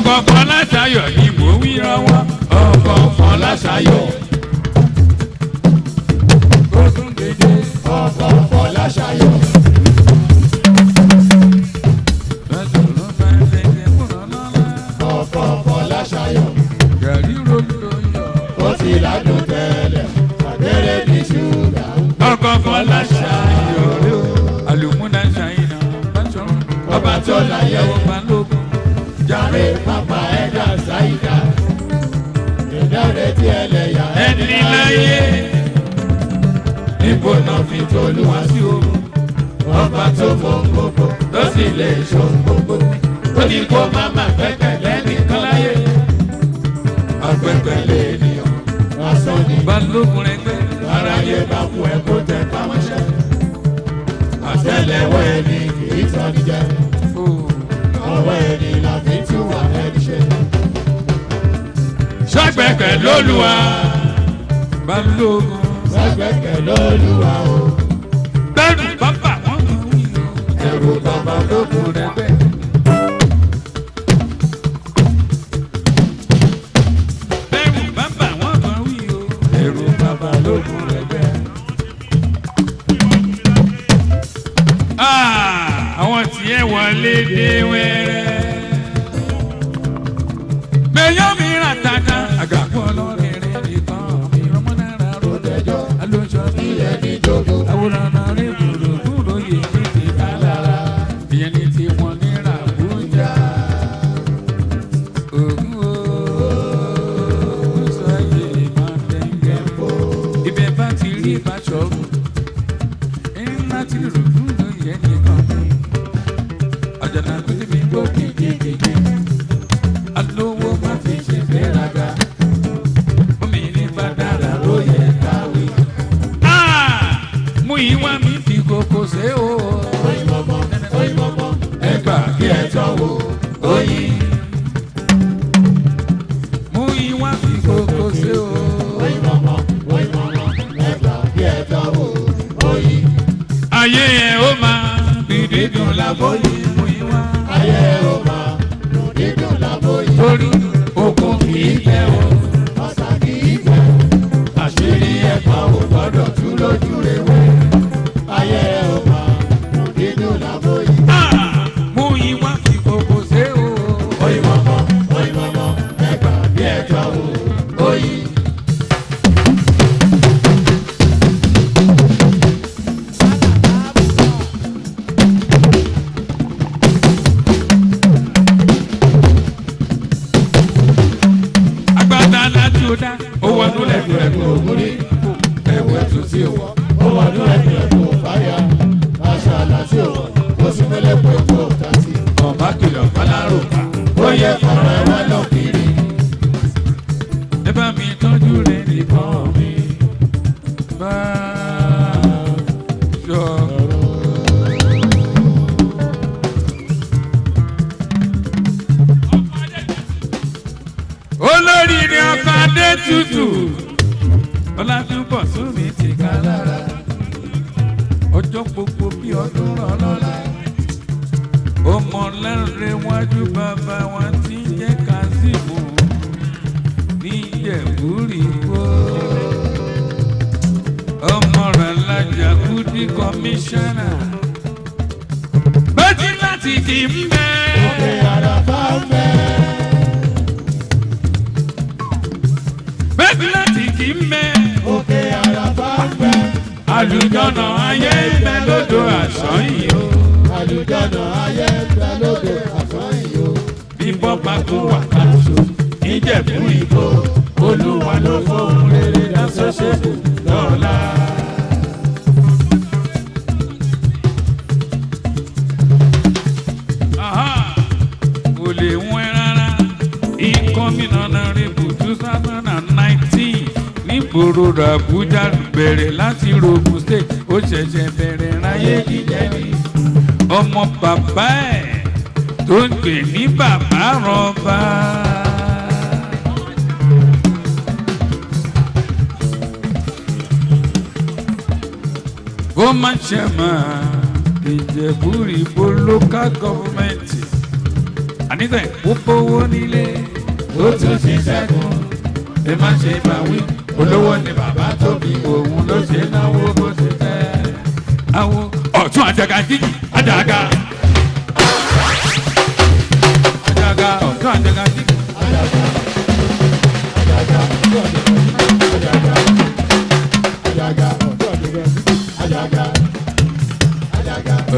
Ọkọ̀ Fọláṣayọ̀ ni mò ń wí rọwọ́. Ọkọ̀ Fọláṣayọ̀. Ó tún dédé. Ọkọ̀ Fọláṣayọ̀. Lọ́sọ̀rọ̀ bá ń tẹ̀lé fúnra lọ́la. Ọkọ̀ Fọláṣayọ̀. Gàrí rodo yọ. Ó ti ládùn tẹ́lẹ̀, àgbèrè ní ṣúgà. Ọkọ̀ Fọláṣayọ̀ rẹ̀ o. Àlùmúnà ṣàyìnà bá sọ̀rọ̀. Ọba tó láyé. Ìyàwó balógun. Jàre pápá ẹ̀dá ṣáìdá. Ẹ̀dá rẹ̀ tí ẹlẹ́yà Ẹni láyé. Níbo náà fi tolúwa sí o? Ọba tó mọ gbogbo, Tó sì lè ṣohun gbogbo. Ó ní kó má má gbẹ́kẹ̀lé nìkan láyé. Àgbẹ̀gbẹ̀lé ènìyàn. asán ni. Balógun rẹ̀ gbẹ́. Aráyé bá kú ẹ kó tẹ pamọ́ṣẹ́. Àtẹ́lẹwọ́ ẹni kì í tọ́ni jẹ. Ọwọ́ ẹni la fi túwà ẹni ṣe. Ṣàgbẹ̀kẹ̀ lólúwa. Balógun. Sẹ́gbẹ̀kẹ̀ lÓlúwa o. Bẹ́ẹ̀ni bàbá wọn kò wí o. Ẹ̀rù bàbá lókun Balógun rẹ̀ gbẹ́. Bẹ́ẹ̀ni bàbá wọn kò wí o. Ẹ̀rù bàbá lókun rẹ̀ gbẹ́. Àwọn tiẹ̀ wọlé dé wẹ́rẹ́. Mẹ̀yọ́ mi rà tata. Àgàkọ́ ọlọ́rẹ̀rẹ̀ nìkan mi rọmọ náírà Ó rò. dẹjọ́ Alóṣọ ilẹ̀ ní jogún. Àwòrán rẹ̀ gbòòrò gbòòrò yìí ní ti ká lára. Ìyẹn ní ti wọn ní Àbújá. Ògùn o, sọ yé máa dẹ́ngẹ́. Ibẹ̀ bá ti rí ìbáṣọ̀rù. Ńlá ti rò gbòòrò yẹn nìkan mi. Àjànà kú síbi gbó kìkìkìkì. Alówó má fi ṣe gbéraga. Omi ní bá dára ló yẹ káwé. Mú ìwà mi fi kókó ṣe o. Oyin mọ́mọ́, oyin mọ́mọ́, Ẹ gbà kí ẹ tọ́wọ́ oyin. Mú ìwà fi kókó ṣe o. Oyin mọ́mọ́, oyin mọ́mọ́, ẹ gbà kí ẹ tọ́wọ́ oyin. Ayé ẹ̀ ó máa dìde dùn lábóyè mú ìwà. Ayé ó máa dùn dídùn lábóyè. Torí okun kì í gbẹ o. Ọ̀sà kì í gbẹ. Àṣírí ẹ̀fọn ò gbọ́dọ̀ tú lójú rewé. Ayé ó máa dùn dídùn lábóyè. Mú ìwà fi kókó ṣe o. Oyin mọ́mọ́, oyin mọ́mọ́, ẹ gbà bí ẹ tọ́wọ́ oyin. Agbada láti ó dá. Ó wọnú lẹ́kùn Ẹ̀kú ògúnrí, ẹ̀wẹ̀ tún sí wọ̀. Ó wà ní ẹ̀kú ẹ̀kú fáyà. Aṣọ àlà tí ò wọ̀, ó sì mẹ́lẹ̀ pé kó tà sí. Ọ̀bá kìlọ̀ fọlárò. Ó yẹ fọ̀rọ̀ ẹ̀wọ̀n lọ kiri. Ẹ bá mi tọ́jú rẹ̀ nìkan mi. Bá a sọ. Olórí ni ọkọ̀ adé tutù. Ọlátúbọ̀ sómi ti ká lára. Ọjọ́ gbogbo bí ọdún rọ̀ lọ́la. Ó mọ lẹ́rẹ̀ẹ́wájú bàbá wa tí ń jẹ́ Kazeem níjẹ̀búrìgbò. Ọmọ rẹ̀ lajà kúdí kọmíṣánná. Bẹ́tí láti kì í bẹ́. Òkè àràfà ń bẹ. Bẹ́tí láti kì í bẹ́. Òkè àràfà ń bẹ. Àlùjọ́nà ayé ń bẹ lódò àṣọyìn o. Àlùjọ́nà ayé ń bẹ lóde àsọyìn o. Bí bọ́ba kó wà káṣó níjẹ̀búrìgbò. Olúwa ló fóun rere dá sọ́sẹ́kù lọ́la. Aha! Kò lè wọ́n rárá. Incoming honorable 2019 nígboro Àbújá bẹ̀rẹ̀ láti Ogun State ó ṣẹ̀ṣẹ̀ bẹ̀rẹ̀ ráyé jíjẹ ni. Ọmọ bàbá ẹ̀ tó ń pè ní bàbá rọba. Former chairman Ìjẹ̀bú-Ìgbò local government. Àníṣe ó fowó nílé ó tún ṣiṣẹ́ kù ẹ má ṣe bá wí olówó ni bàbá tóbi òun ló ṣe náwó bó ṣe fẹ́. Àwọn ọ̀tún àjàgà jíjì àjàgà àjàgà ọ̀tún àjàgà jíjì.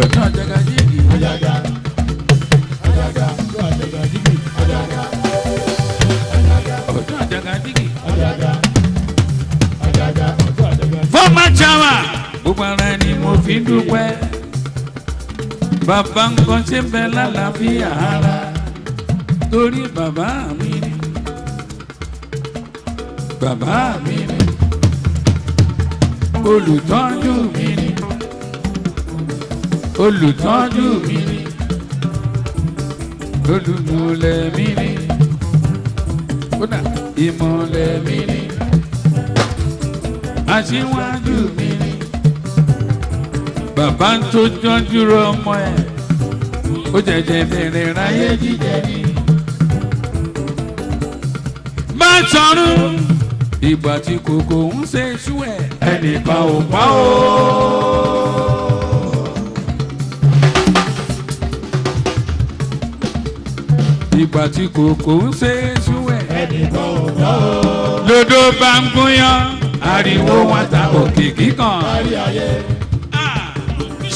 Ọ̀tún àjàgà jíjì. Ọ̀tún àjàgà jíjì. Fọ́ọ̀mà chama gbogbo ara ni mo fi dúpẹ́. Bàbá nǹkan ṣe ń bẹ lálàáfíà ara torí bàbá mi ni. Bàbá mi ni. Olùtọ́jú mi ni. Olùtọ́jú mi ni. Olùmúlẹ̀ mi ni. Kódà ìmọ̀lẹ̀ mi ni. Aṣíwájú mi ni. Bàbá ń tó jọ́jú ọmọ ẹ̀. Ó jẹ̀jẹ̀ bẹ̀rẹ̀ ráyé jíjẹ ni. Má sọ̀rọ̀ ìgbà tí kòkò ń ṣe sú ẹ̀. Ẹnìkan ò pa ó. Ìgbà tí kòkò ń ṣe sú ẹ̀. Ẹnìkan ò gbọ́ o. Lódò bá ń gúnyán, ariwo wọn ta òkìkí kan. Kárí ayé,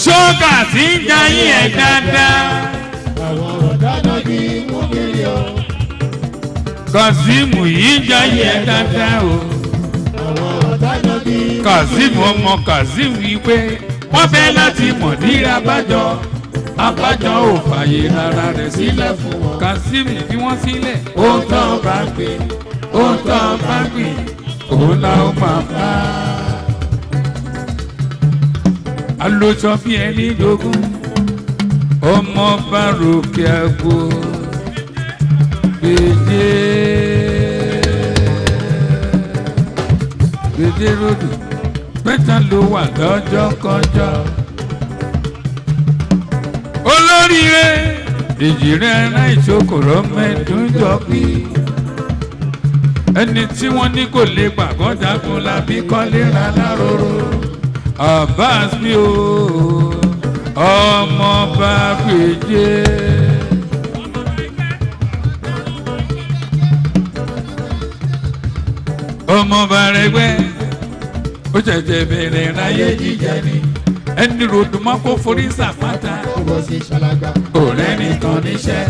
Ṣógà tí ń jayé ẹ̀ dáadáa. àwọn ọ̀dáná kì í mú kiri o. Kazeem yìí ń jayé ẹ̀ dáadáa o. Àwọn ọ̀dáná kì í mú Kazeem ọmọ Kazeem wí pé wọ́n fẹ́ láti mọ̀ ní abájọ. Abájọ ò fààyè rárá rẹ̀ sílẹ̀ fún wọn. Kazeem fi wọ́n sílẹ̀. Ó tán bá gbé, ó tán bá gbìn, òun la ó máa bá. Alójọ bí ẹni jogún, ọmọ bá ròkè àgbo, gbèdé gbèdé rodò, mẹ́ta ló wà lọ́jọ́ kọjọ́. Olóríire ìjìrẹ́ ẹran ìṣokòrò mẹ́dúnjọ bí ẹni tí wọ́n ní kò lè gbàgbọ́ jagun labí kọ́lé ra láròrò. Abbas mi o ọmọ bá gbèjé. Ọmọ bá rẹgbẹ́ ó ṣẹ̀ṣẹ̀ bẹ̀rẹ̀ ráyé jíjẹ ni ẹni ròdùmọ́ kó forí sàpáta kó bọ́ sí ṣáláńgá. ọ̀rẹ́ nìkan níṣẹ́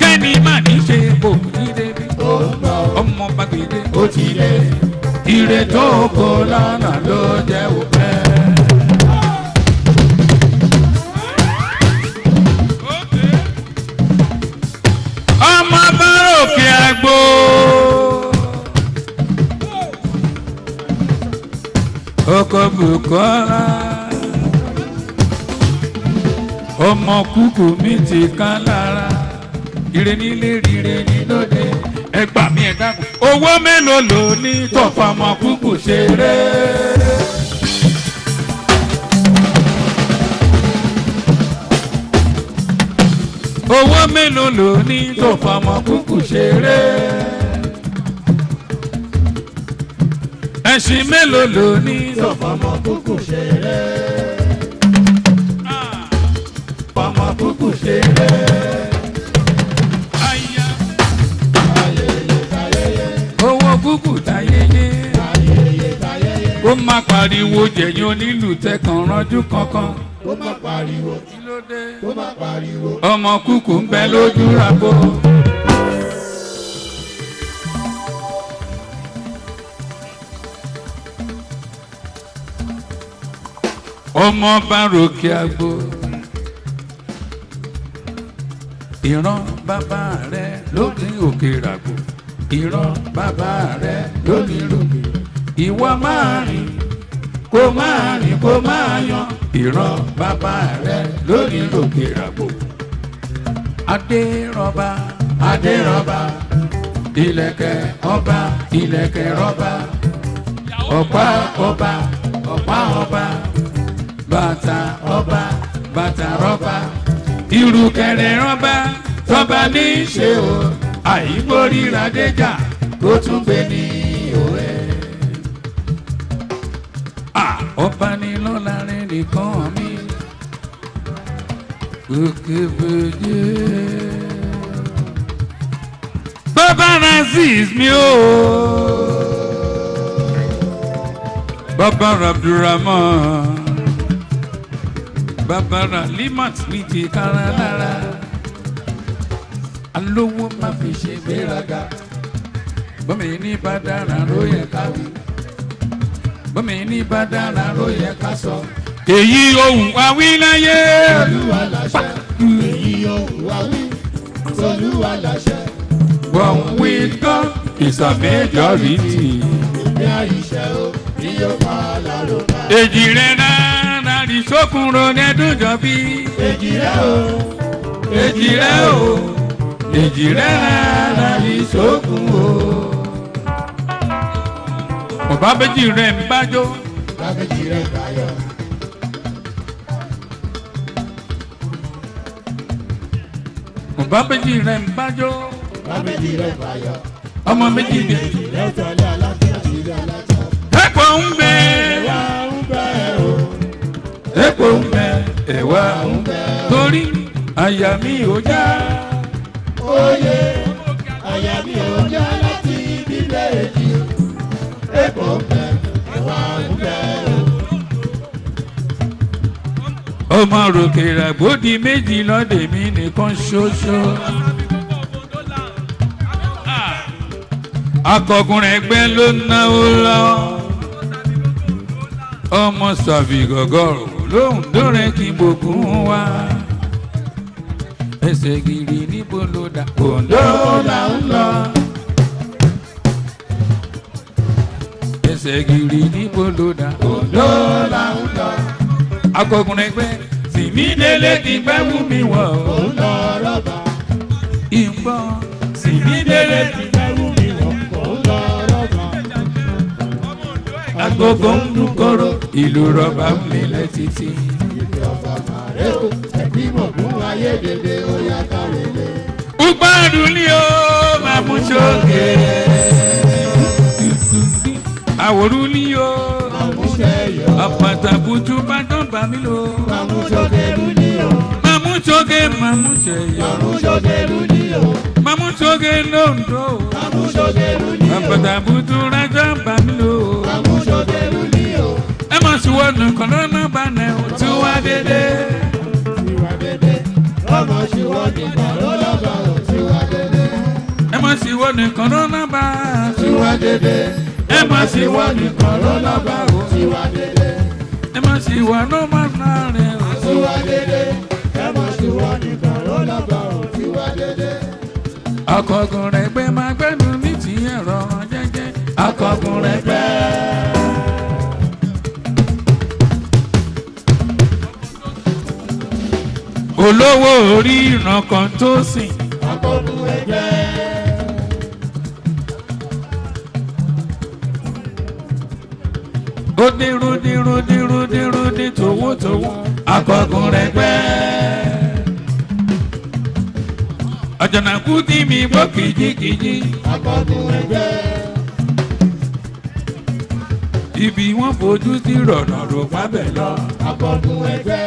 kẹ́ni má níṣe bò ní débi Ó ń bọ̀ o, ọmọ bá gbèdé ó ti dé. ire tó kó lọ́nà ló jẹ́ òpẹ́. Ọmọ bá ròkè àgbo. Ọkọ Bùkọ́lá ọmọ kúkú mi ti ká lára ire nílé rire ní lóde ẹ gbà mí ẹ dákun owó mélòó ló ní tọ̀fọ̀ ọmọ kúkú ṣeré. Owó mélòó ló ní tọ̀fọ̀ ọmọ kúkú ṣeré. Ẹṣin mélòó ló ní tọ̀fọ̀ Ọmọ kúkú ṣeré. ọmọ kúkú ṣeré. Aya. Ayẹyẹ tayẹyẹ, Owó kúkú tayẹyẹ. ayẹyẹ tayẹyẹ. Ó má pariwo jẹ̀yìn onílù tẹkàn ránjú kankan. Kó má pariwo, Kí ló dé? kó má pariwo. Ọmọ kúkú ń bẹ lójú rabo. Ọmọ bá ròkè àgbo. Ìran bàbá rẹ ló ní òkè ràgbò. Ìran bàbá rẹ ló ní rògbè. Ìwọ máa rìn kó máa rìn kó máa yan. Ìran bàbá rẹ ló ní òkè ràgbò. Adérọba Adérọba ìlẹ̀kẹ̀ ọba ìlẹ̀kẹ̀ rọba ọ̀pá ọba ọ̀pá ọba bàtà ọba bàtà rọba ìrùkẹ̀rẹ̀ rọba Tọ́ba ní í ṣe o, àìgbóríra déjà kó tún gbé ní òwe. Ọba ni lọ́la rẹ̀ nìkan mi. Òkè bèjé. Bàbá Azeez mi o. Bàbá Abdulrahman. Bàbá Limat mi ti kára lára. Alówó má fi ṣe gbéraga. Bọ́mi ní bá dára ló yẹ ká wí. Bọ́mi ní bá dára ló yẹ ká sọ. Èyí ohun àwí láyé. Olúwa láṣẹ. Èyí ohun àwí. Olúwa láṣẹ. But with God is a majority. Ìgbé àìṣẹ́ o, ní yóò pa lárúkà. Èjì rẹ̀ náà rí sókun ro ní ẹdúnjọ bí. Èjì rẹ̀ o, Èjì rẹ̀ o, èjì rẹ̀ náà rí sókun o. Ọba méjì rẹ̀ ń bájó. Bábẹ́jì rẹ̀ báyọ̀. Ọba méjì rẹ̀ ń bájó. Bábẹ́jì rẹ̀ báyọ̀. Ọmọ méjì bẹ̀. Èjì rẹ̀ tọ́lé aláfíà sílé alájà. Epo ń bẹ. Ẹ̀wà ń bẹ o, Epo ń bẹ. Ẹ̀wà ń bẹ. Torí àyà mi ò já. Oyè, àyà mi ò já láti bíbẹ̀ èjì. Èpò ń bẹ, ẹ̀wà ń bẹ o. Ọmọ rògbèrè àgbòdì méjì lọ́dẹ̀ mi nìkan ṣoṣo. Akọkùnrin ẹgbẹ́ ló náwó lọ. Ọmọ sàbí gọ̀gọ̀rò lóhùn dórin kí gbogbo wá. Ẹsẹ̀ gírí níbo ló dà? Òǹdó là ń lọ. Ẹsẹ̀ gírí níbo ló dà? Òǹdó là ń lọ. Akọkùnrin ẹgbẹ́ tìmí délé kí gbẹ́ wú mi wọ̀. Òun lọ rọ́bà. Ìbọn tìmí délé kí Ìgbẹ́ wù mí wọ̀, òun lọ rọ́bà. Agogo ń dún kóró, ìlú rọba ń milẹ̀ títí. Ìgbẹ́ ọ̀fà màrẹ́ o, ẹ̀bí mọ̀gún ayé dédé ó yá kárẹ̀lẹ̀. Ugbádùn ni ó máa mú sókè. Àwòrú ni ó. Àmúṣeyọ̀, Àpàtàkùtù bá dán bá mi lò. àmúṣọgẹrú ni o, Máa mú sókè, máa mú ṣẹyọ. àmúṣọgẹrú ni o, Máa mú sókè lóńdó. àmúṣọgẹrú ni o, Àpàtàkùtù rájọ́ bá mi lò. àmúṣọgẹrú ni o. Ẹ má ṣùwọ́ nìkan lọ́nà bá nẹ̀ ó tún wá dédé. Tiwa dédé, ọmọ ṣíwọ́ nìkan ló lọ́ba ò tiwa dédé. Ẹ má ṣùwọ́ nìkan lọ́nà bá. Tiwa dédé, Ẹ má ṣùwọ́ nìkan lọ́nà bá o. tiwa dédé, Ẹ má ṣùwọ́ lọ́nà bá rẹ̀ o. tiwa dédé, ọmọ ṣíwọ́ nìkan ló lọ́ba ò tiwa dédé. Akọ̀gùn rẹ̀ gbẹ́ máa gbẹ́nu ní ti ẹ̀rọ jẹ́jẹ́. Akọ̀gùn rẹ̀ gbẹ́. Olówó orí ìran kan tó sìn. Akọ́gun ẹgbẹ́. Ó dé rúdé rúdé rúdé rúdé tòwótòwó. Akọ̀gùn rẹ̀ gbẹ́. Àjànàkú tí mi gbọ́ kìjikìji. Akọ́gun ẹgbẹ́. Ibi wọ́n fojú sí rọ̀nà rò pábẹ̀ lọ. Akọ́gun ẹgbẹ́.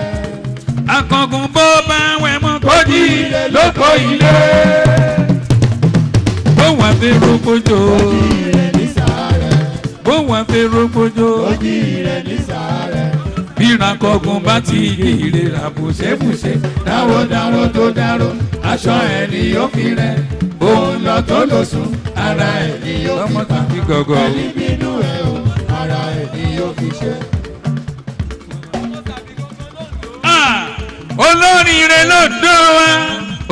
Akọ̀gùn bó bá wẹ̀ mọ́ kó jí lóko ilé. Bó wà fi rúgbójó. Ojí rẹ̀ ní sàárẹ̀. Bó wà fi rúgbójó. Ojí rẹ̀ ní sàárẹ̀. Bí ìrànkọ̀gùn bá ti yèrè rà bùṣẹ́bùṣẹ́. Dáwọ́dáwọ́ tó dáró, aṣọ ẹ̀ ni yóò fi rẹ̀. Òun lọ tó lọ sùn, ara ẹ̀ ni yóò fi pa. Gọ̀gọ̀. Ẹni bínú ẹ̀ o, ara ẹ̀ ni yóò fi ṣe. Olóríire ló dán wa.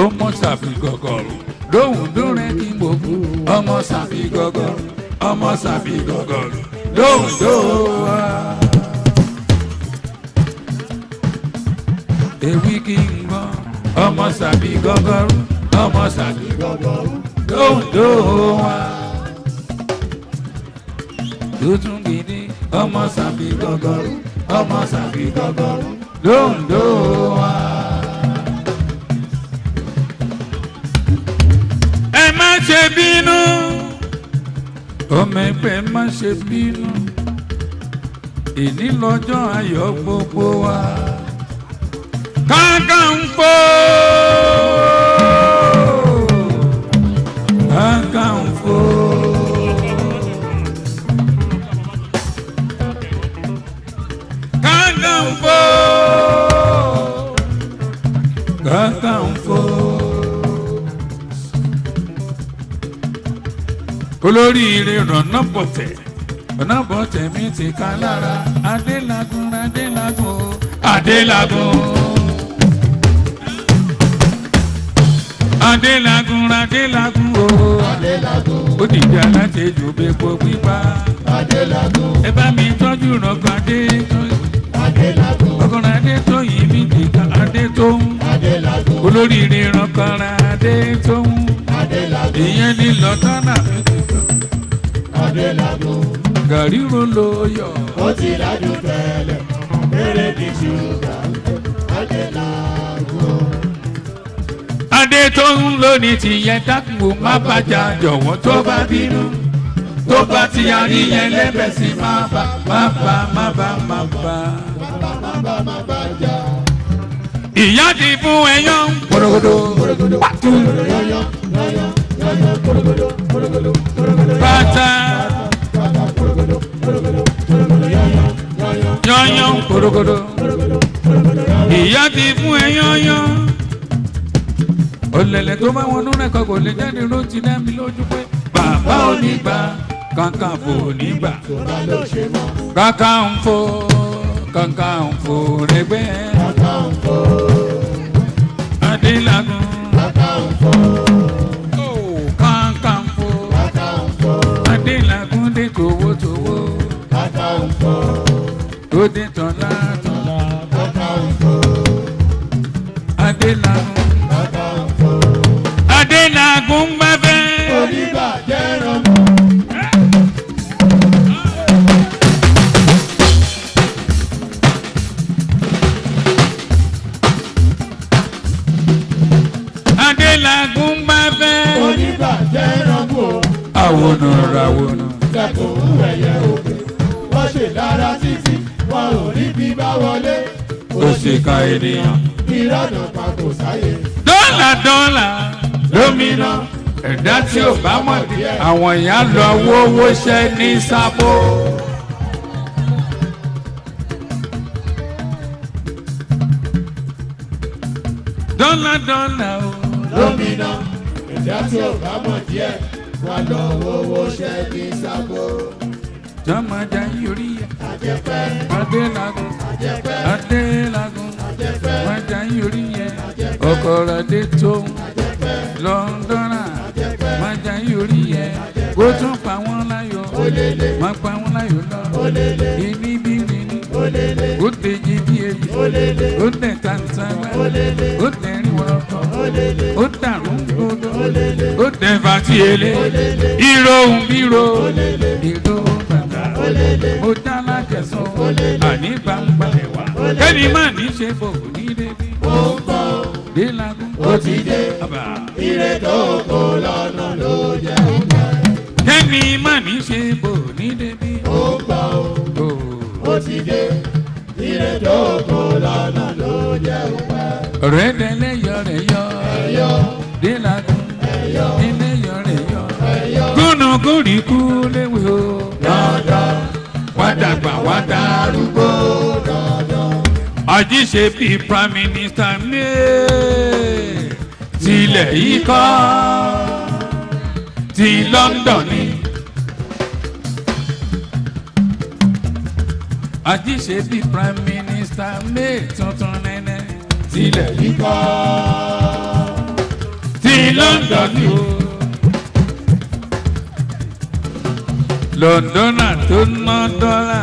Ọmọ sàbí gọ̀gọ̀rù lóhùn dúnrẹ́ kí gbogbo. Ọmọ sàbí gọ̀gọ̀rù, ọmọ sàbí gọ̀gọ̀rù lóhùn dó wa. Ewì kí n gbọ́, ọmọ sàbí gọ̀gọ̀rù, ọmọ sàbí Gọ̀gọ̀rú. lóhùn dó wa. Tuntun gidi, ọmọ sàbí gọ̀gọ̀rù, ọmọ sàbí gọ̀gọ̀rù lóhùn dó wa. ṣe bínú, ọmọ ẹgbẹ́ má ṣe bínú, ìní lọ́jọ́ ayọ̀ gbogbo wa. Kàkàǹfò, Kàkàǹfò. Kàkàǹfò, Kàkàǹfò. Olóríire rọ̀nà bọ̀tẹ̀, ọ̀nà bọ̀tẹ̀ mi ti ká lára. Adélagun, Adélagun, Adélagun. Adélagun, Adélagun o. Adélagun. Ó dìjà láti jù bepo pípa. Adélagun. Ẹ bá mi tọ́jú rọ̀gbọ̀n adé tó. Adélagun. Ọkùnrin adé tó yìí mi dìgbà adé tó ń. Adélagun. Olóríire rọ̀kọ̀rọ̀ adé tó ń. Adélagun. Ìyẹn ní lọ́tọ́nà mi ti tọ́. Adélagun. Gàrí ro ló yọ. Ó ti ládùn tẹ́lẹ̀, eré ní ṣúgà. Adélagun. Adé tó ń lò ní tìyẹn dákun ó má bàjá jọ̀wọ́ tó bá bínú. Tó bá ti yarí yẹn lẹ́bẹ̀ẹ́ sí má bà má bà má bà má bà. Bàbá má bà má bà jà. Ìyá ti fún ẹyán. Korogodo. Korogodo. Pàtó. Yọyọ yọyọ yọyọ korogodo korogodo korogodo. Bàtà. Bàtà korogodo korogodo korogodo yọyọ yọyọ. Yányán korogodo. Korogodo korogodo yọyọ. Ìyá ti fún ẹyán yán. Ọ̀lẹ̀lẹ̀ tó bá wọnú rẹ̀ kọ́ kò lè jáde ló ti dá mi lójú pé bàbá ò ní gbà, Kàkàǹfò ò ní gbà. Tó bá ló ṣe mọ́. Kàkàǹfò, Kàkàǹfò rẹ̀gbẹ́. Kàkàǹfò. Adélagun. Kàkàǹfò. Kàkàǹfò. Kàkàǹfò. Adélagun dé tòwótòwó. Kàkàǹfò. Ó dé tọ́lá tọ́lá. Kàkàǹfò. Adélagun. Kàkàǹfò. Adélagun gbẹ́fẹ́. Oníbàjẹ́ ràn mọ́. Adélagun gbẹ́fẹ́. Oníbàjẹ́ ràn mọ́. Àwòrán ràwòrán. Kẹ́kọ̀ọ́ ń ẹ̀yẹ òkè. Wọ́n ṣe dára títí, wọn ò rí bí bá wọlé. Òṣìkà ènìyàn. Ìrọ̀nà pa kò sáyé. Dọ́là dọ́là lómìnà ẹ̀dá tí ò bá mọ̀ dé àwọn èèyàn lọ wówó ṣẹ́ ní sábó. Dọ́là dọ́là o. Lómìnà ẹ̀dá tí ò bá mọ̀ díẹ̀, wọn lọ wọ́wọ́ ṣẹ́ ní sábó. Jọmọjà yorí ẹ. Àjẹpẹ́. Adélagun. Àjẹpẹ́. Adélagun. Àjẹpẹ́. Májà yorí ẹ. Ọkọ̀ rẹ̀ dé tóun. Àjẹpẹ́. Lọ́ndọ́nà. Àjẹpẹ́. Májà yorí ẹ. Kó tún pa wọ́n láyọ̀. Olélé. Má pa wọ́n láyọ̀ lọ. Olélé. Ìní bí rini. Olélé. Ó tẹ̀jì bí èyí. Olélé. Ó tẹ̀ tàǹtàǹgbà. Olélé. Ó tẹ̀rín wọ́rọ́kọ̀. Olélé. Ó dàrú gbódò. Olélé. Ó tẹ̀ fàtí ele. Olélé. Ìró òun bíró. Olélé. Ìró bàbá. Olélé. Mo dá lájẹsán. Olélé. Àní gbangba ẹ̀wà. Olélé. Kẹ́ni má ní ṣe bò ní débi. Ó ń bọ̀. Délagun. Ó ti dé. Àbà. Ire tó kò lọ́nà ló jẹ́ òpẹ́. Kẹ́ni má ní ṣe bò ní débi. Ó ń bọ̀ o, ó ti dé. Ire tó kò lọ́nà ló jẹ́ òpẹ́. Ọ̀rẹ́ dẹ́lẹ́ yọ rẹ̀ yọ. Ẹ̀yọ́. Délagun. Ẹ̀yọ́. Ilé yọ rẹ̀ yọ. Ẹ̀yọ́. Gúnugúnrí kú léwe o. Dandan. Wá dàgbà wá darúgbó. Dandan. Àjíṣe bíi Prime Minister ní tilẹ̀ yìí kọ́ ti London ni. Àjíṣe bíi Prime Minister ní tuntun nẹ́nẹ́ tilẹ̀ yìí Ikọ̀. ti London ni o. Londona tó ná dọ́là.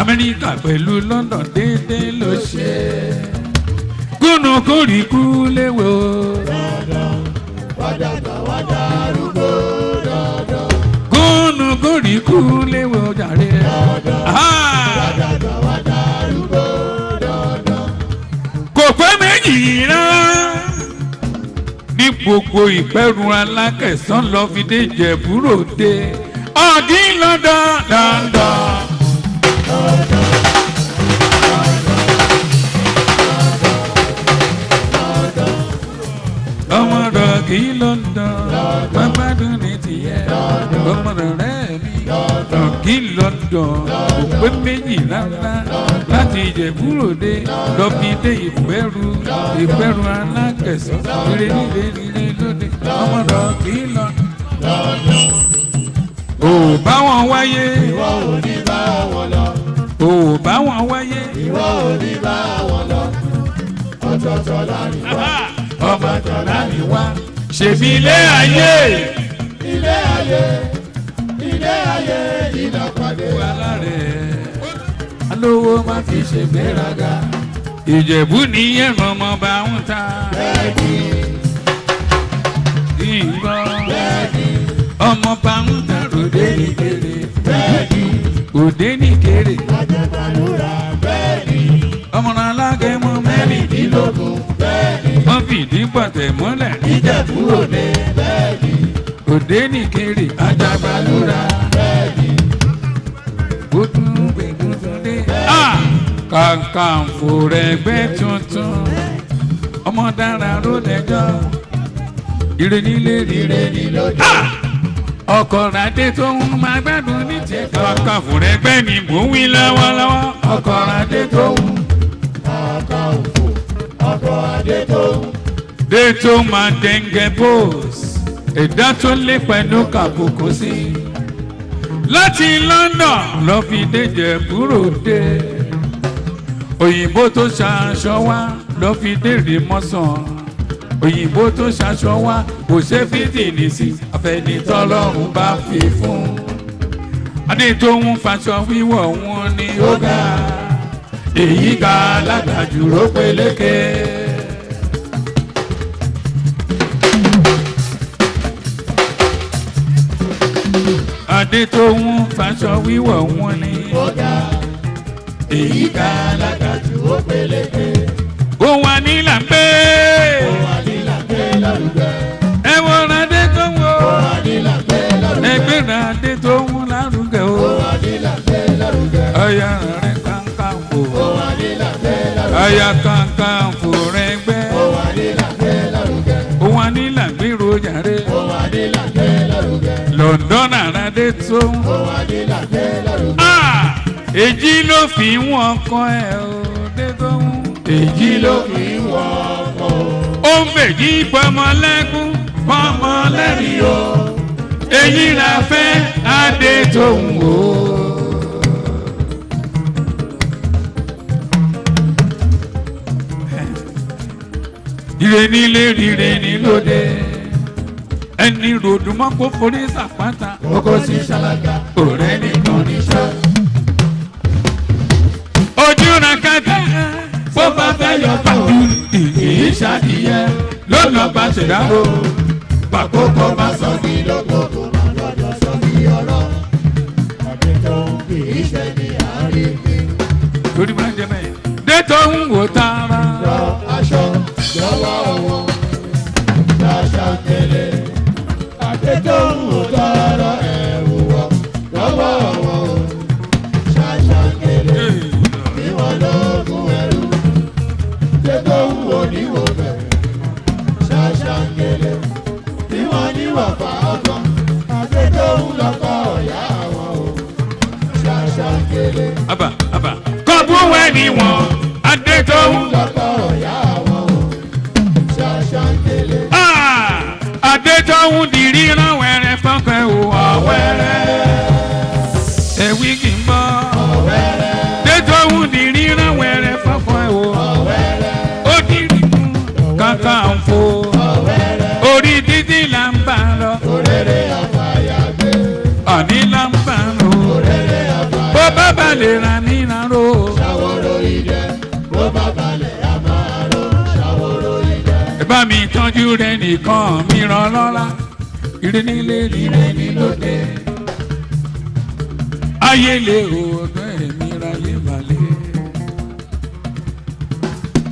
Amẹ́ríkà pẹ̀lú London déédéé ló ṣe. Gúnukúrì kú léwe o. Dandan. Wá dàgbà wá darúgbó. Dandan. Gúnukúrì kú léwe o jàre. Dandan. Ah! Wá dàgbà wá darúgbó. Dandan. Kò pẹ́ méjì rárá. Ní gbogbo Ìpẹ́rù Alákẹ̀sán lọ fi dé Ìjẹ̀bú-Òde. Ọ̀gí London London. Ọmọ rọ̀gí London, gbàgbádùn ní tiẹ̀. Ọmọ rẹ̀ mi rọ̀gí London, kò pé méjì rárá. Láti Ìjẹ̀bú-Òde lọ fi dé Ìpẹ́rù, Ìpẹ́rù Alákẹ̀sán. Ire nílé ire lóde, ọmọ rọ̀gí London. Ò bá wọn wáyé. Ìwọ ò ní bá wọn lọ. Ò bá wọn wáyé. Ìwọ ò ní bá wọn lọ. Ọ̀tọ̀ọ̀tọ̀ láàrin wá. Ọmọ tọ̀lá mi wá. Ṣèbí ilé ayé. Ilé ayé, ilé ayé ìlàpàdé. Alárẹ̀ alówó má fi ṣe gbéraga. Ìjẹ̀bú ní ẹ̀rọ ọmọ bá ń ta. Bẹ́ẹ̀ni, Ìgbọ́ bẹ́ẹ̀ni, ọmọ bá ń ta òde ní kéré. bẹ́ẹ̀ni, Òde ní kéré. ajẹ́gbàlúra bẹ́ẹ̀ni, Ọmọ alágẹmọ mẹ́rìndínlógún. ìlógún bẹ́ẹ̀ni, Wọ́n fìdí pọ̀tẹ̀ mọ́lẹ̀. Ìjẹ̀bú Òde bẹ́ẹ̀ni, Òde ní kéré. Ajagbalúra. bẹ́ẹ̀ni, Gbódùn gbẹ̀gùn tún dé. Kàkàǹfò rẹ̀ gbẹ́ tuntun. Ọmọ dára ló lẹ́jọ́. Ire nílé rire ní lóde. Ọkọ̀ ràdé tó ń máa gbádùn ní tiẹ̀. Kàkàǹfò rẹ̀ gbẹ́ ni mò ń wí lọ́wọ́lọ́wọ́. Ọkọ̀ ràdé tó ń. Ọkọ̀ òfò, ọkọ̀ adé tó ń. Dé tó máa dẹ́ngẹ́ bóòs. Ẹ̀dá tó lé pẹ̀lú kàbùkù sí. Láti London lọ fi dé Ìjẹ̀bú-Òde. Òyìnbó tó ṣaṣọ wá lọ fi dé Rìmọ́sàn. Òyìnbó tó ṣaṣọ wá kò ṣe fìdí sí àfẹnitọ́lọ́run bá fi fún. Adé tó ń faṣọ wíwọ̀ wọn ni ó ga. Èyí ga alágàjù ló peléke. Adé tó ń faṣọ wíwọ̀ wọn ni Ó ga, èyí ga alágàjù ó peléke. Ó wà ní làǹpẹ́. Ó wà ní làgbé lárugẹ. Ẹ wọ́n adé tó ń wò. Ó wà ní làgbé lárugẹ. Ẹgbẹ́ rẹ̀ adé tó ń lárugẹ o. Ó wà ní làgbé lárugẹ. Ọya rẹ̀ kankan fò. Ó wà ní làgbé lárugẹ. Ọya kankan fò rẹ̀ gbẹ́. Ó wà ní làgbé lárugẹ. Ó wà ní làgbérò jàre. Ó wà ní làgbé lárugẹ. London àràdé tó ń. Ó wà ní làgbé lárugẹ. Ah! Èjì ló fi wọ́n kọ́ ẹ o dé tó ń. Èjì ló fi wọ́n kọ́. Ó ń fèjì pọmọlẹ́kún pọmọlẹ́rìn o. Èyí la fẹ́ adé tó ń wò. Ire nílé rire ní lóde. Ẹni ròdùn mọ́ kó forí sàpáta. Oko sí ṣàlàkà, Ọ̀rẹ́ nìkan níṣẹ́. Ojú ra kàtà bó bá fẹ́ yọ pàdé. Ìyí ṣàdìyẹ ló lọ bá ṣẹ̀dá o. Bàkókò bá sọ sí lóko kò má gbọ́dọ̀ sọ sí ọ̀rọ̀. Ọ̀dẹ tó ń kì í ṣe ní àárín mi. Torí bá jẹ bẹ́ẹ̀. Dé tó ń wò tara. Rọ aṣọ lọ́wọ́ wọn, ṣàṣà kele. Àdé tó ń wò tọrọ ẹ̀wù wọ̀ lọ́wọ́ wọn o. Ṣàṣà kele bí wọ́n lóògùn ẹrú. Dé tó ń wò ní wò bẹ̀. Ṣàṣà kele bí wọ́n ní wọ̀fà ọkàn. Àdé tó ń lọ́kọ̀ ọ̀yá wọn o. Ṣàṣà kele Àbà àbà. Kọ́bù wẹ̀ ni wọ́n. Adé tó ń. lọ́kọ̀ ọ̀yá wọn o. Ṣàṣà kele. Adé tó ń di ríran wẹ̀rẹ̀ fọ́nkẹ́ o. Ọ̀wẹ́rẹ́. Ẹ̀wí kì í bọ́. Adé tó ń di ríran wẹ̀rẹ̀ fọ́nkẹ́ o. Ó di rí kàkànfò. Orí títí là ń bá lọ. Òrèrè àfàyàgbé. Àní là ń bá lọ. Òrèrè àfàyàgbé. Bó bá balẹ̀ ra níran ro. Ṣàwòrò idẹ, bó bá balẹ̀ a máa ro. Ṣàwòrò idẹ. Ẹ bá mi tọ́jú rẹ nìkan mi ràn lọ́la. Ire nílé ire ní lóde. Ayé lè o ọ̀dọ́ ẹ̀mí ráyé balẹ̀.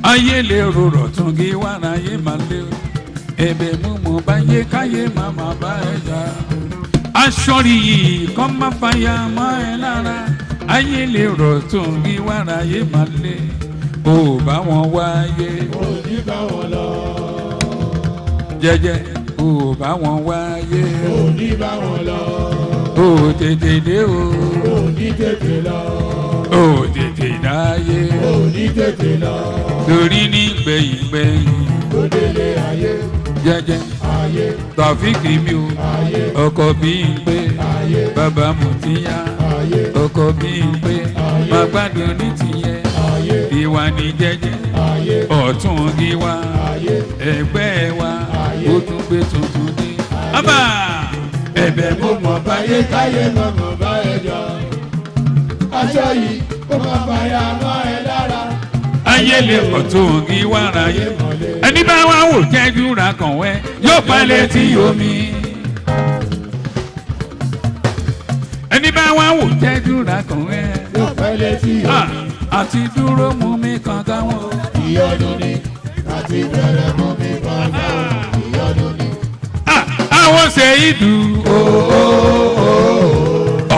Ayé lè rorò tún kí wá ráyé balẹ̀. Ẹ̀bẹ̀ mú mọ̀ báyé káyé màmá bá ẹ jà. Aṣọ yìí kọ́ má fàyà mọ́ ẹ lára. Ayé lè rọ̀ tó ń rí wàrà yé má lé. O ò bá wọn wáyé. Ò ní bá wọn lọ. Jẹ́jẹ́ o ò bá wọn wáyé. Ò ní bá wọn lọ. O ò tètè dé o. Ò ní tètè lọ. O ò tètè dáyé. Ò ní tètè lọ. Torí ní gbẹ̀yìngbẹ̀yìn. Ó délé ayé. Jẹ́jẹ́ Ayé. Tàfíkì mi o. Ayé. Ọkọ bí n pé. Ayé. Bàbá Mùtíyá. Ayé. Ọkọ bí n pé. Ayé. Má gbádùn ní tìyẹn. Ayé. Ìwà ní jẹ́jẹ́. Ayé. Ọ̀tún gíwá. Ayé. Ẹgbẹ́ wa. Ayé. Ó tún gbé tuntun dé. Ábà! Ẹ̀bẹ̀ mo mọ̀ báyé Káyé mọ̀mọ́ bá ẹ jọ. Aṣọ yìí kó má fàyà mọ́ ẹ lára. Ayé lè pọ̀ tó kí wá ráyé. Ẹni bá wá wò jẹ́jú ra kàn wẹ́ yóò palẹ̀ tí omi. Ẹni bá wá wò jẹ́jú ra kàn wẹ́. Yóò pẹ́ létí Ah, omi. àti dúró mú mi kankan wọn. Ìyọnu ni àti bẹ̀rẹ̀ mú mi kọjá. Ìyọnu ni. Ah, àwọn ṣe ìdù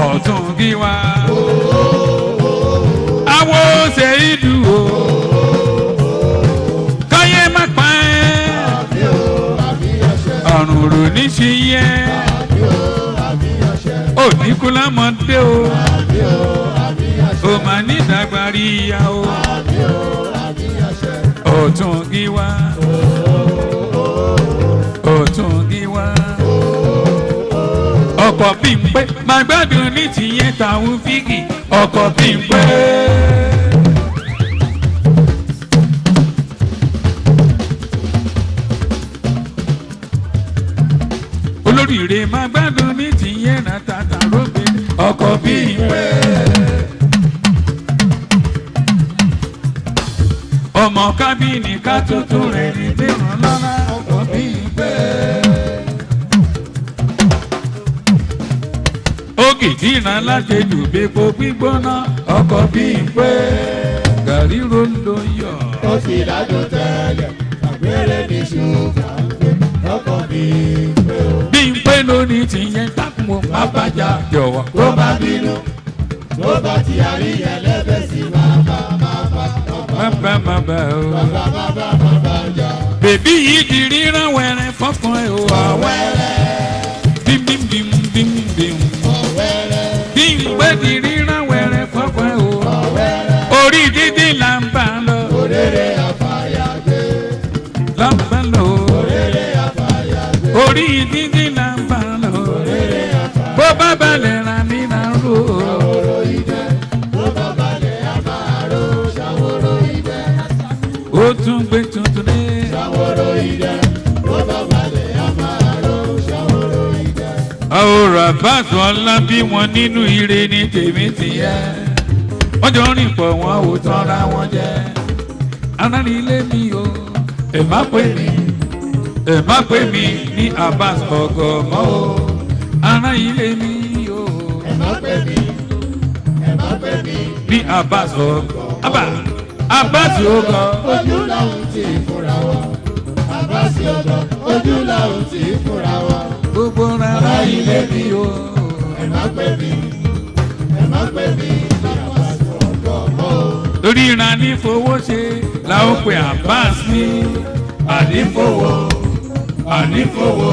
ọ̀tún kí wá. Àwọn ṣe ìdù káyé má pa ẹ́. Àbí o, àbí ọṣẹ. Ọ̀run rò ní ṣe yẹ. Àbí o, àbí ọṣẹ. Òní kú lámọdé o. Àbí o, àbí ọṣẹ. Ó máa ní ìdàgbàrí ìyá o. Àbí o, àbí ọṣẹ. Ọ̀tún gíwá. Ọ̀tún gíwá. Ọkọ̀ bí n pé máa gbádùn ní tìyẹn tàwọn fígì. Ọkọ̀ bí n pé. Olóríire máa gbádùn ní tìyẹn nàtàtà rógbè. Ọkọ̀ bí n pé. Ọmọ kábìnì ká tuntun rẹ̀ ní dèrò lọ́la ọkọ̀ bí n pé. Ògìdì ìran láṣejù bípo gbígbóná ọkọ̀ bí n pé. Gàrí rondo yọ. Ó sì ládùn tẹ́lẹ̀. Àgbèrè ní ṣúgà ń gbé. Ọkọ̀ mi pé o. Bí n pé lónìí tìyẹn dákun o má bàjá jọ̀wọ́. Tó bá bínú. Tó bá ti àríyàn lẹ́bẹ̀ẹ́ sí máa bá máa bá Má bá má bá o. bá bá bá bá bá jà. Bèbí yìí di ríran wẹ̀rẹ̀ fọ́fún ẹ̀ o. Ọ̀wẹ́rẹ́. Bím bím bím bím bím. Ọ̀wẹ́rẹ́. Bí n pé di ríran wẹ̀rẹ̀ fọ́fún ẹ̀ o. Ọ̀wẹ́rẹ́. Orí dídí là ń bá lọ. Òrèrè àfàyàgbé. Là ń bá lọ. Òrèrè àfàyàgbé. Orí dídí là ń bá lọ. Òrèrè àfàyàgbé. Bó bá balẹ̀ ra mi là ń rò. Ṣàwòrò idẹ. Bó bá balẹ̀ a máa ró. Ṣàwòrò idẹ. Ó tún gbé tuntun dé. Ṣàwòrò idẹ. Bó bá balẹ̀ a máa ró. Ṣàwòrò idẹ. Àwòrán àbáṣọ ọlá bí wọn nínú ire ní tèmi tìyẹ. Wọ́n jọ rìn pọ̀ wọn ò tọ́ra wọn jẹ. Aráàlú ilé mi o, ẹ má pè mí, ẹ má pè mí ní Abbas ọgọ́mọ́ o. Ará ilé mi o, Ẹ má pè mí. Ẹ má pè mí. ní Abbas ọgọ́. Abba Abbas ọgọ́. Ojú làwọn ti fúnra wa. Àbáṣe ọ̀dọ́. Ojú làwọn ti fúnra wa. Gbogbo ará ilé mi o. Ẹ má pè mí. Ẹ má pè mí ní àbáṣe ọ̀dọ́ mọ́ o. Torí ìran ní fowó ṣe la ó pe Abbas ní ànífowó ànífowó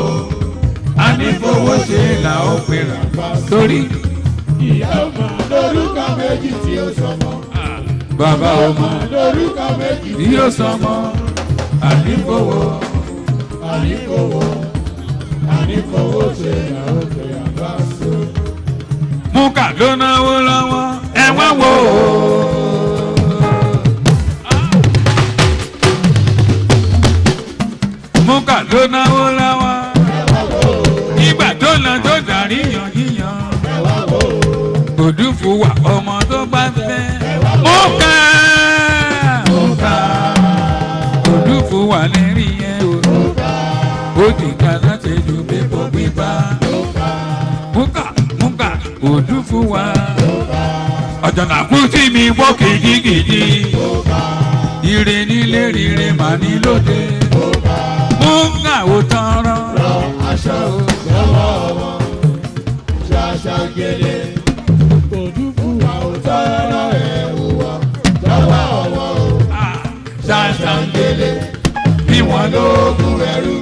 ànífowó ṣe la ó pe rà torí Ìyá ọmọ lórúkọ méjì tí ó sọmọ. bàbá ọmọ Lórúkọ méjì tí yóò sọmọ ànífowó Ànífowó ànífowó ṣe làwọn pè àbáṣe. múkà ló náwó lọ́wọ́ ẹ wá wò ó. Múkà ló náwó lọ́wọ́ nígbà tó lọ tó dàrí yànjíyàn. Ẹ wá wò ó. Òdúfù wà ọmọ tó bá fẹ́. Múkà múkà òdúfù wà lérí yẹn o. Ó ti ga láti ju bíbọ̀ gbígbá. Múkà múkà òdúfù wà. Ọ̀jọ̀nà kú sí mi wọ́ kìjikìji. Ire nílé rire mà ní lóde. Mú Fún àwòtọ́rọ́. Rọ aṣọ lọ́wọ́ wọn. Ṣàṣàngélé. Àwòtọ́rọ̀ ẹ̀wù wọn lọ́wọ́ wọn o. Ṣàṣàngélé Bí wọ́n lóògùn ẹrú.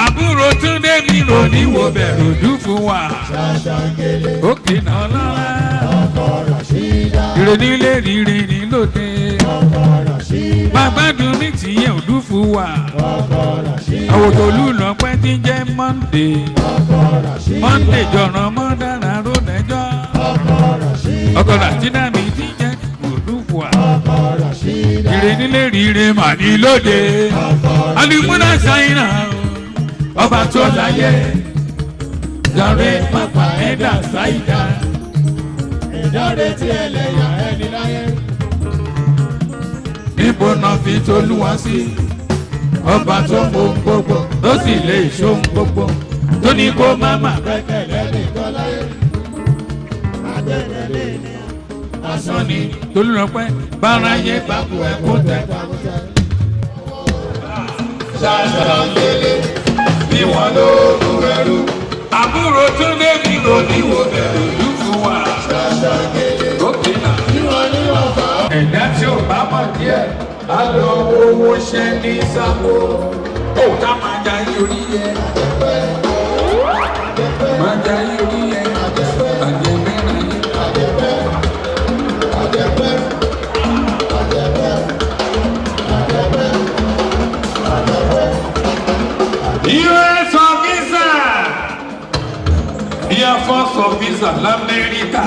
Àbúrò Túndé mi rò ní wo bẹ̀rù dùn fún wa. Ṣàṣàngélé. Òkè náà lọ́la. Ọkọ̀ Ràṣídà. Ìrè nílé rírì ní lóde. Ọkọ̀ Ràṣídà. Bàbá dùn ní tìyẹ̀ òdú fún wa. Ọkọ̀ Ràṣídà. Àwòtòlú lọ́pẹ́ tí ń jẹ́ Monday. Ọkọ̀ Ràṣídà. Monday jọ̀ràn mọ́ dára rónẹ́jọ́. Ọkọ̀ Ràṣídà. Ọkọ̀ Ràṣídà mi ti jẹ́ òdú fún wa. Ọkọ̀ Ràṣídà. Ìrè nílé rírì mà ní lóde. Ọkọ̀ Alimúná ṣáínà ọba tó láyé. Jàre pápá ẹ̀dá ṣáìdá. Ìdáre tí ẹlẹ́yà ẹni láyé. Níbo náà fi tolúwa sí? Ọba tó mọ gbogbo tó sì lè ṣohun gbogbo tó ní kó má má Gbẹ́kẹ̀lé nìkan láyé. Agbẹ́kẹ̀lé ènìyàn. asán ni. Tolúlọpẹ́ báráyé bá kú ẹ kó tẹ. Ṣàṣàngélé. Bí wọ́n lóògùn ẹrú. Àbúrò tó débi lóníwò bẹ̀rù lù fún wa. Ṣàṣàngélé. Òkè náà. Bí wọ́n ní ọ̀fà. Ẹ̀dá tí ò bá mọ̀ díẹ̀ á lọ owó ṣẹ́ ní sábò. Ó tá máa jayé orí yẹ. Máa jayé orí yẹ. Àjẹmẹ́ra yẹ. US officer, Air Force officer l'Amẹ́ríkà.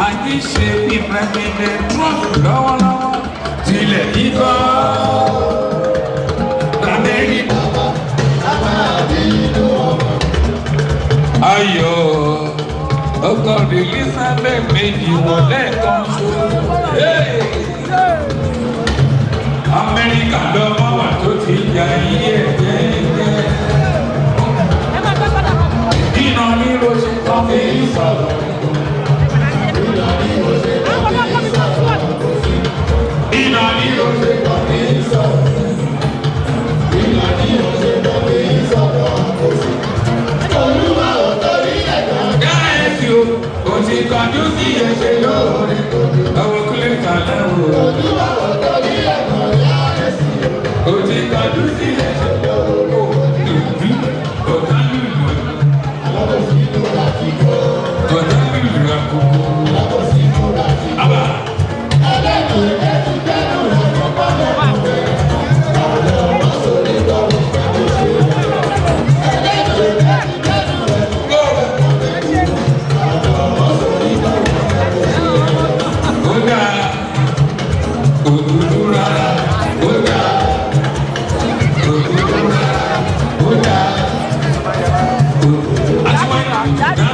Àyè ṣe bí President Trump lọ́wọ́lọ́wọ́ tilẹ̀ kíkọ́ l'Amẹ́ríkà. Ayọ̀ ọkọ Elizabeth méjì wọ̀ lẹ́ẹ̀kan ṣoṣo. Hey! Amẹ́ríkà lọ́mọ wà tó ti ya iye ẹ̀jẹ̀. Iná ní ló ṣe tán fi ń sọ̀rọ̀. Iná ní ló ṣe tán fi ń sọ̀rọ̀. Gáàsì o, kò ti kọjú sí ẹ̀ṣẹ̀ lóore. Ọwọ́ kúlẹ̀ kàlẹ́ o. Kò ti kọjú sí ẹ̀ṣẹ̀ lóore. Ọ̀tá lùlù. Ọ̀tá lùlù àkókò. Àbá. Ó dáa, kò dúdú rárá, ó dáa, kò dúdú rárá, ó dáa. Àti wọ́n yà dá.